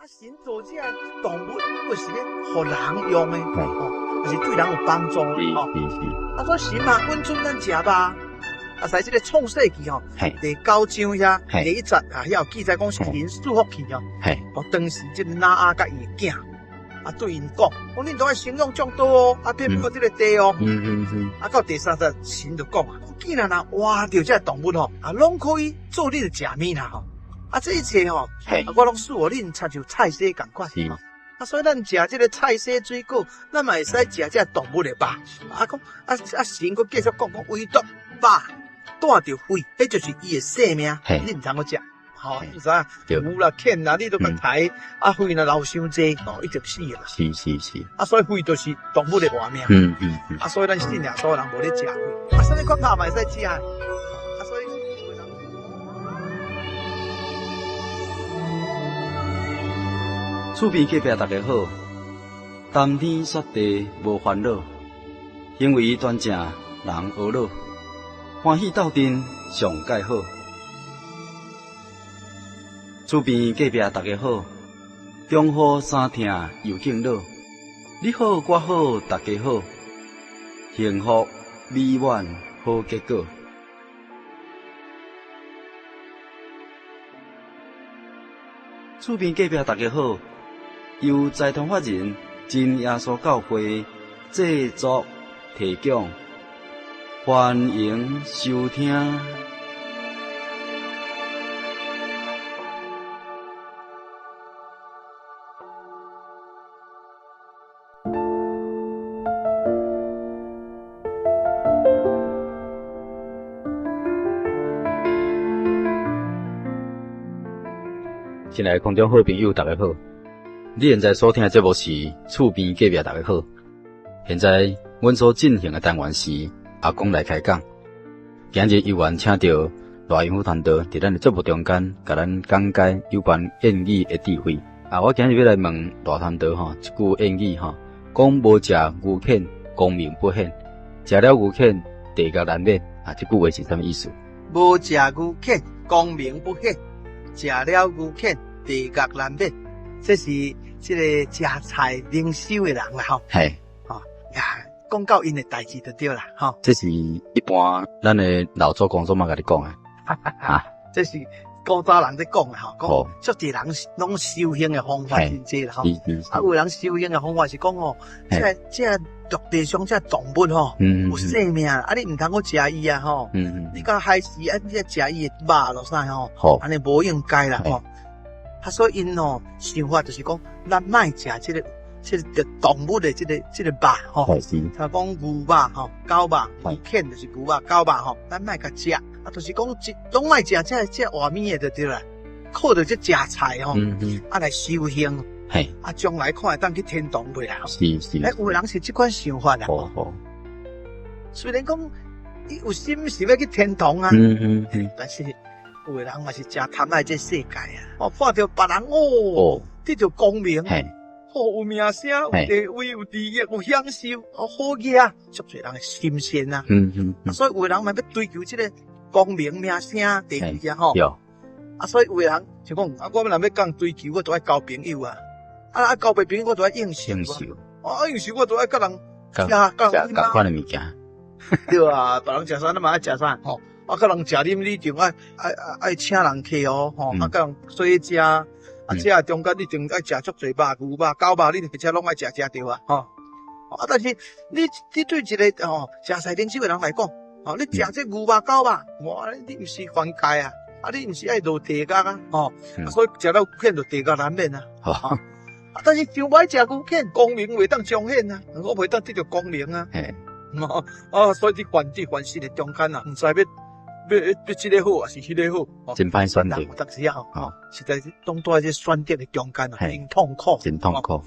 啊，神造這個動物，就是咧予人用的，哦，就是對人有幫助的，哦。啊，所以神嘛，允准咱食肉。啊，在這個創世記吼，第九章遐第一節啊，遐有記載講神賜福去哦。哦，當時這個挪亞佮伊的囝，啊，對𪜶講，講恁都愛生養眾多哦，啊，遍布這個地哦。啊，到第三節，神就講啊，既然若活著這個動物吼，啊，攏可以做恁的食物啦吼。啊，這一切吼，啊，我攏賜予恁，親像菜蔬仝款。啊，所以咱食這個菜蔬水果，咱嘛會使食這個動物的肉。啊，講啊啊，神閣繼續講講，唯獨肉帶著血，彼就是伊的性命，你毋通閣食。吼，你知影？牛啦、犬啦，你都共刣，啊，血若流傷濟，哦，伊就死啦。啊，所以血就是動物的活命。啊，所以咱信耶穌的人無咧食血。啊，啥物款肉嘛會使食。啊，所以。厝邊隔壁大家好，談天說地無煩惱，行為端正人呵咾，歡喜鬥陣上蓋好。厝邊隔壁大家好，中雨衫疼又敬老，你好我好大家好，幸福美滿好結果。厝邊隔壁大家好，由財團法人真耶穌教會製作提供，歡迎收聽。親愛的空中好朋友，大家好！你現在所聽的節目是厝邊隔壁大家好。現在阮所進行的單元是阿公來開講。今日有緣請到賴英虎傳道，佇咱的節目中間，共咱講解有關諺語的智慧。啊，我今日欲來問賴傳道吼，一句諺語吼，講無食牛犬，光明不顯；食了牛犬，地獄難免。啊，這句話是啥物意思？無食牛犬，光明不顯；食了牛犬，地獄難免。這是這個食菜靈修的人啦，吼。嘿。吼呀，講到𪜶的代誌就對啦，吼。這是一般咱的老祖公祖媽共你講的。啊。這是古早人咧講的吼，講足濟人攏修行的方法真濟啦，吼。啊，有的人修行的方法是講吼，這這陸地上這動物吼，有生命，啊，你毋通閣食伊啊，吼。你講海時啊，你食伊的肉落啥吼，按呢無應該啦，吼。啊，所以𪜶吼想法就是講，咱莫食這個這個動物的這個這個肉吼。他講牛肉吼，狗肉，牛犬就是牛肉、狗肉吼，咱莫共食。啊，就是講攏莫食這這活物的就對啦。靠著這食菜吼，啊來修行。啊，將來看會當去天堂袂啦？欸，有的人是這款想法啦。雖然講伊有心是欲去天堂啊，但是。有的人嘛是誠貪愛這世界啊！哦，看著別人哦，得著光明，哦，有名聲，有地位，有利益，有享受，哦，好額啊，足濟人的心善啊。所以有的人嘛欲追求這個光明、名聲、地位啊，吼。啊，所以有的人就講，啊，我若欲共追求，我就愛交朋友啊。啊啊，交袂朋友，我就愛應酬。啊，應酬我就愛佮人食仝款的物件。對啊，別人食啥，咱嘛愛食啥，吼。啊，佮人食啉，你一定愛愛愛請人客哦，吼！啊，佮人做伙食，啊，這中間你一定愛食足濟肉，牛肉、狗肉，你而且攏愛食食著啊，吼！啊，但是你你對一個吼食菜靈修的人來講，吼，你食這牛肉、狗肉，哇，你毋是犯戒啊？啊，你毋是愛落地獄啊？吼！所以食了牛犬就地獄難免啊！啊，但是想欲食牛犬，光明袂當彰顯啊，我袂當得著光明啊！啊，所以佇凡佇凡事的中間啊，毋知欲。欲欲這个好，還是彼个好？真歹選擇。有當時啊，吼，實在是攏蹛佇這選擇的中間啊，真痛苦。真痛苦。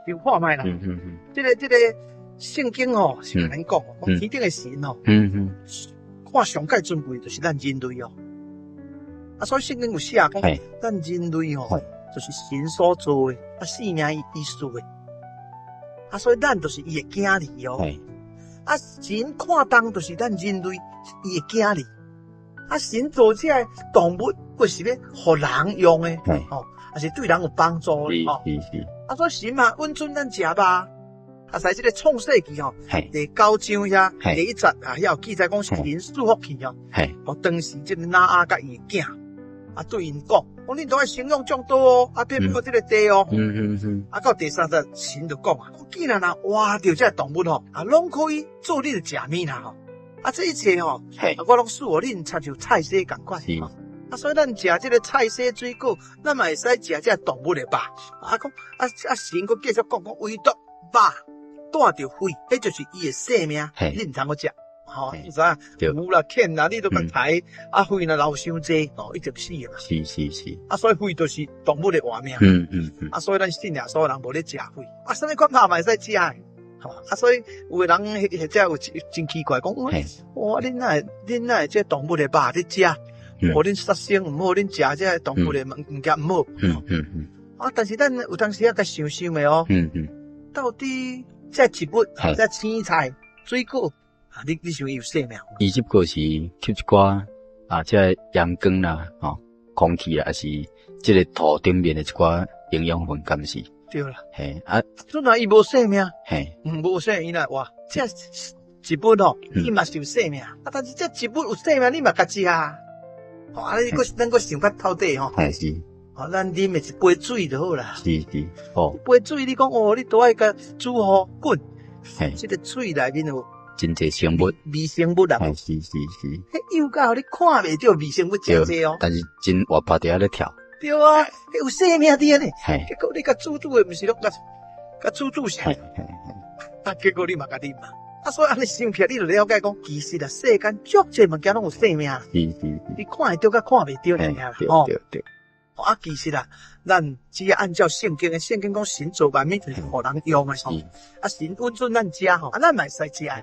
想看覓啦。這个這个聖經吼是按呢講，講天頂的神哦。看上蓋尊貴就是咱人類哦。啊，所以聖經有寫講，咱人類吼就是神所造的，啊，性命伊賜的。啊，所以咱就是伊的囝兒哦。啊，神看重就是咱人類伊的囝兒。啊，神造這個動物，閣是欲予人用的，吼，也是對人有幫助吼。啊，所以神嘛允准咱食肉。啊，在這個創世記吼，第九章遐第一節啊，遐有記載講神賜福去吼。哦，當時這個挪亞佮伊的囝，啊，對𪜶講，講恁都愛生養眾多哦，啊，遍布這個地哦。啊，到第三節神就講啊，既然若活著這個動物吼，啊，攏可以做恁的食物啦吼。啊，這一切吼，我攏賜予恁，親像菜蔬仝款。啊，所以咱食這個菜蔬水果，咱嘛會使食這個動物的肉。啊，講啊啊，神閣繼續講講，唯獨肉帶著血，彼就是伊的性命，你毋通閣食。吼，你知影？牛啦、犬啦，你都共刣，啊，血若流傷濟，哦，一定死的嘛。啊，所以血就是動物的活命。啊，所以咱信耶穌的人無咧食血。啊，啥物款肉嘛會使食的。吼，啊，所以有的人或者有真奇怪，講，哇，恁哪會這動物的肉咧食？哦，恁殺生毋好，恁食這動物的物件毋好。啊，但是咱有當時啊，共想想的哦。到底這植物、這青菜、水果，啊，你想伊有生命？伊只不過是吸一寡啊，這陽光啦，吼，空氣啦，抑是這個土頂面的一寡營養分，敢是？對啦。嘿，啊，陣若伊無生命，嘿，無生命伊若活，這植物吼，伊嘛是有生命。啊，但是這植物有生命，你嘛共食啊？吼，啊，你閣咱閣想較透底吼。嘿是。吼，咱啉的一杯水就好啦。是是，哦。一杯水，你講哦，你都愛共煮予滾。嘿。這個水內面有真濟生物，微生物啊。嘿，是是是。彼幼到你看袂著微生物誠濟哦。但是真活潑佇遐咧跳。對啊，彼有生命佇遐呢。嘿。結果你共煮煮的，毋是攏共共煮煮死。嘿嘿啊，結果你嘛共啉嘛。啊，所以按呢想起來，你就了解講，其實啊，世間足濟物件攏有生命。是是是。你看會著佮看袂著爾啦。對對對。啊，其實啊，咱只要按照聖經的，聖經講神造萬物就是予人用的吼。啊，神允准咱食吼，啊，咱嘛會使食。啊，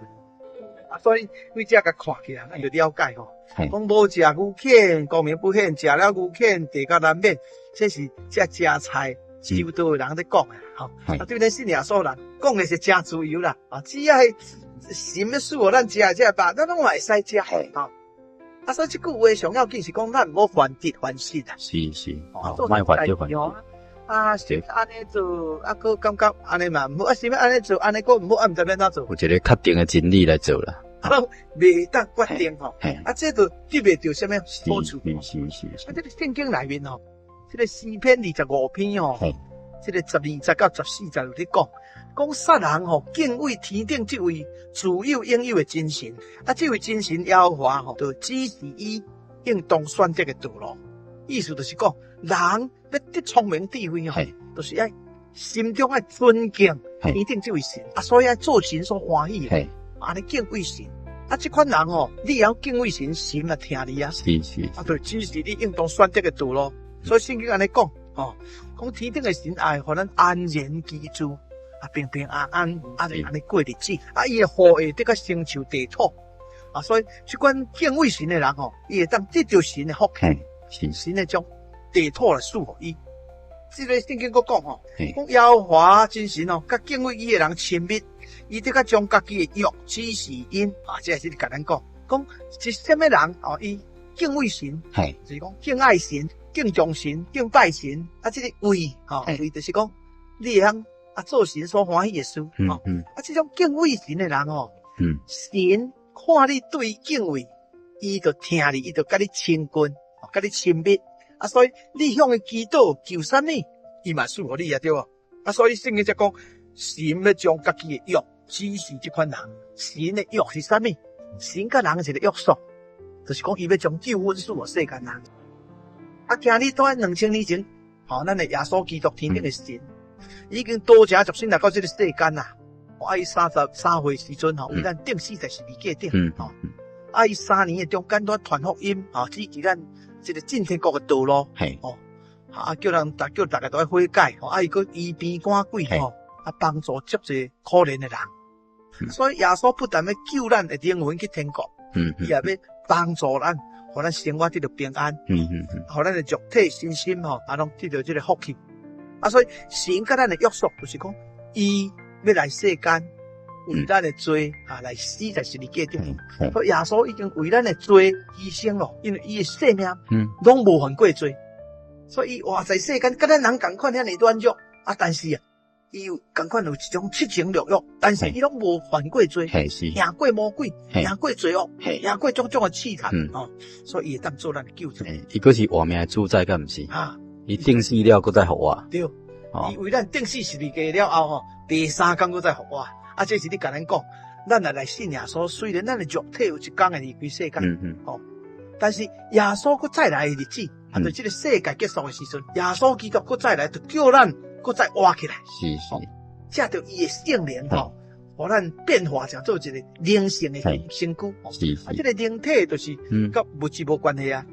所以對這共看起來，咱就了解吼。講無食牛犬，光明不顯；食了牛犬，地獄難免。這是這食菜修道的人咧講的吼。啊，對咱信耶穌人講的是誠自由啦。啊，只要神欲賜予咱食的這個肉，咱攏嘛會使食。吼。啊，所以這句話上要緊是講，咱毋好患得患失啊。是是，莫患得患失。啊，是按呢做，啊，閣感覺按呢嘛毋好，啊，是欲按呢做，按呢閣毋好，啊，毋知欲按怎做。有一個確定的真理來做啦。啊，袂當決定吼。啊，這就得袂著啥物好處。是是是。啊，這個聖經內面吼，這個詩篇25篇吼，這個12節到14節有咧講，講撒人吼敬畏天頂這位自有永有的真神，啊，這位真神耶和華吼，就指示伊應當選擇的道路。意思就是講，人欲得聰明智慧吼，就是愛心中愛尊敬天頂這位神，啊，所以愛做神所歡喜的，按呢敬畏神。啊，這款人吼，你會曉敬畏神，神嘛聽你啊。是是。啊，對，指示你應當選擇的道路。所以聖經按呢講，吼，講天頂的神愛，予咱安然居住，啊，平平安安，啊，按呢過日子，啊，伊的後裔得較承受地土，啊，所以這款敬畏神的人吼，伊會當得著神的福氣，神會將地土來賜予伊。這個聖經閣講吼，講耶和華真神哦，佮敬畏伊的人親密，伊得較將家己的約指示𪜶，啊，這是共咱講，講是啥物人哦，伊敬畏神，就是講敬愛神。敬重神、敬拜神，啊，這個畏吼，畏就是講你會曉啊做神所歡喜的事，吼，啊，這種敬畏神的人吼，神看你對伊敬畏，伊就聽你，伊就佮你親近，佮你親密，啊，所以你向伊祈禱求啥物，伊嘛賜予你啊，對無？啊，所以聖經才講，神欲將家己的約指示這款人，神的約是啥物？神佮人一個約束，就是講伊欲將救恩賜予世間人。啊！今日在2000年前，吼，咱的耶穌基督天頂的神，已經道成肉身來到這個世間啦。啊，伊33歲時陣吼，為咱釘死在十字架頂，吼。啊，伊3年的中間都傳福音，吼，指示咱這個進天國的道路，吼。啊，叫人大叫大家都愛悔改，吼。啊，伊閣醫病趕鬼，吼，啊，幫助足濟可憐的人。所以耶穌不但欲救咱的靈魂去天國，伊也欲幫助咱。予咱生活得著平安，予咱的肉體身心吼，啊，攏得著這個福氣。啊，所以神佮咱的約束，就是講，伊欲來世間，為咱的罪啊來死在十字架頂。所以耶穌已經為咱的罪犧牲咯，因為伊的生命攏無犯過罪。所以活在世間，佮咱人仝款遐爾軟弱啊，但是啊，伊有仝款有一種七情六欲，但是伊攏無犯過罪，贏過魔鬼，贏過罪惡，贏過種種的試探，哦，所以伊會當做咱的救主。伊閣是活命的主宰，敢毋是？啊，伊釘死了，閣再復活。對，伊為咱釘死十字架了後，吼，第三工閣再復活。啊，這是咧共咱講，咱若來信耶穌，雖然咱的肉體有一工會離開世間，哦，但是耶穌閣再來的日子，啊，就這个世界結束的時陣，耶穌基督閣再來，就叫咱閣再活起來。藉著伊的聖靈吼，予咱變化成做一個靈性的身軀。啊，這个靈體就是佮物質無關係啊。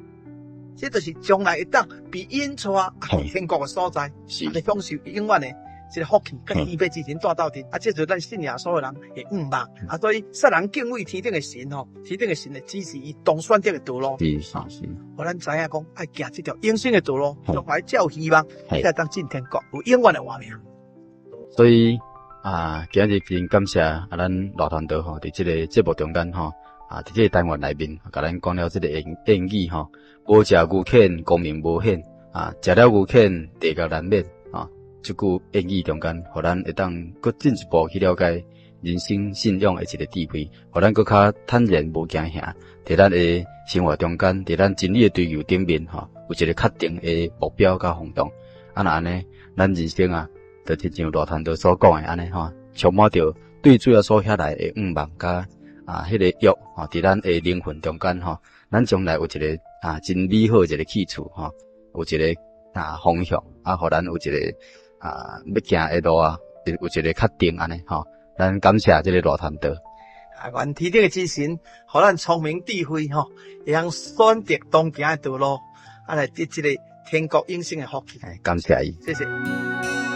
這就是將來會當被引帶去天國的所在，來享受永遠的這个福氣，佮天父之神蹛鬥陣。啊，這就是咱信耶穌的人的願望。啊，所以使人敬畏天頂的神吼，天頂的神會指示伊當選擇的道路。予咱知影講，愛行這條永生的道路，將來才有希望，才會當進天國，有永遠的活命。所以啊，今日真感謝啊，咱賴傳道吼，佇這个節目中間吼，啊，佇這个單元內面，共咱講了這个諺諺語吼，無食牛犬，光明無顯啊，食了牛犬，地獄難免啊。這句諺語中間，予咱會當閣進一步去了解人生信仰的一个智慧，予咱閣較坦然無驚嚇，佇咱的生活中間，佇咱真理的追求頂面吼，有一个確定的目標佮方向。啊，若按呢，咱人生啊，就親像賴傳道所講的按呢吼，充滿著對主耶穌遐來的向望佮啊，彼个約吼，佇咱的靈魂中間吼，咱將來有一个啊真美好一个去處吼，有一个啊方向啊，予咱有一个啊欲行的路啊，有一个確定按呢吼，咱感謝這个賴傳道。啊，願天頂的真神，予咱聰明智慧吼，會曉選擇當行的道路，啊來得這个天國永生的福氣。感謝伊。謝謝。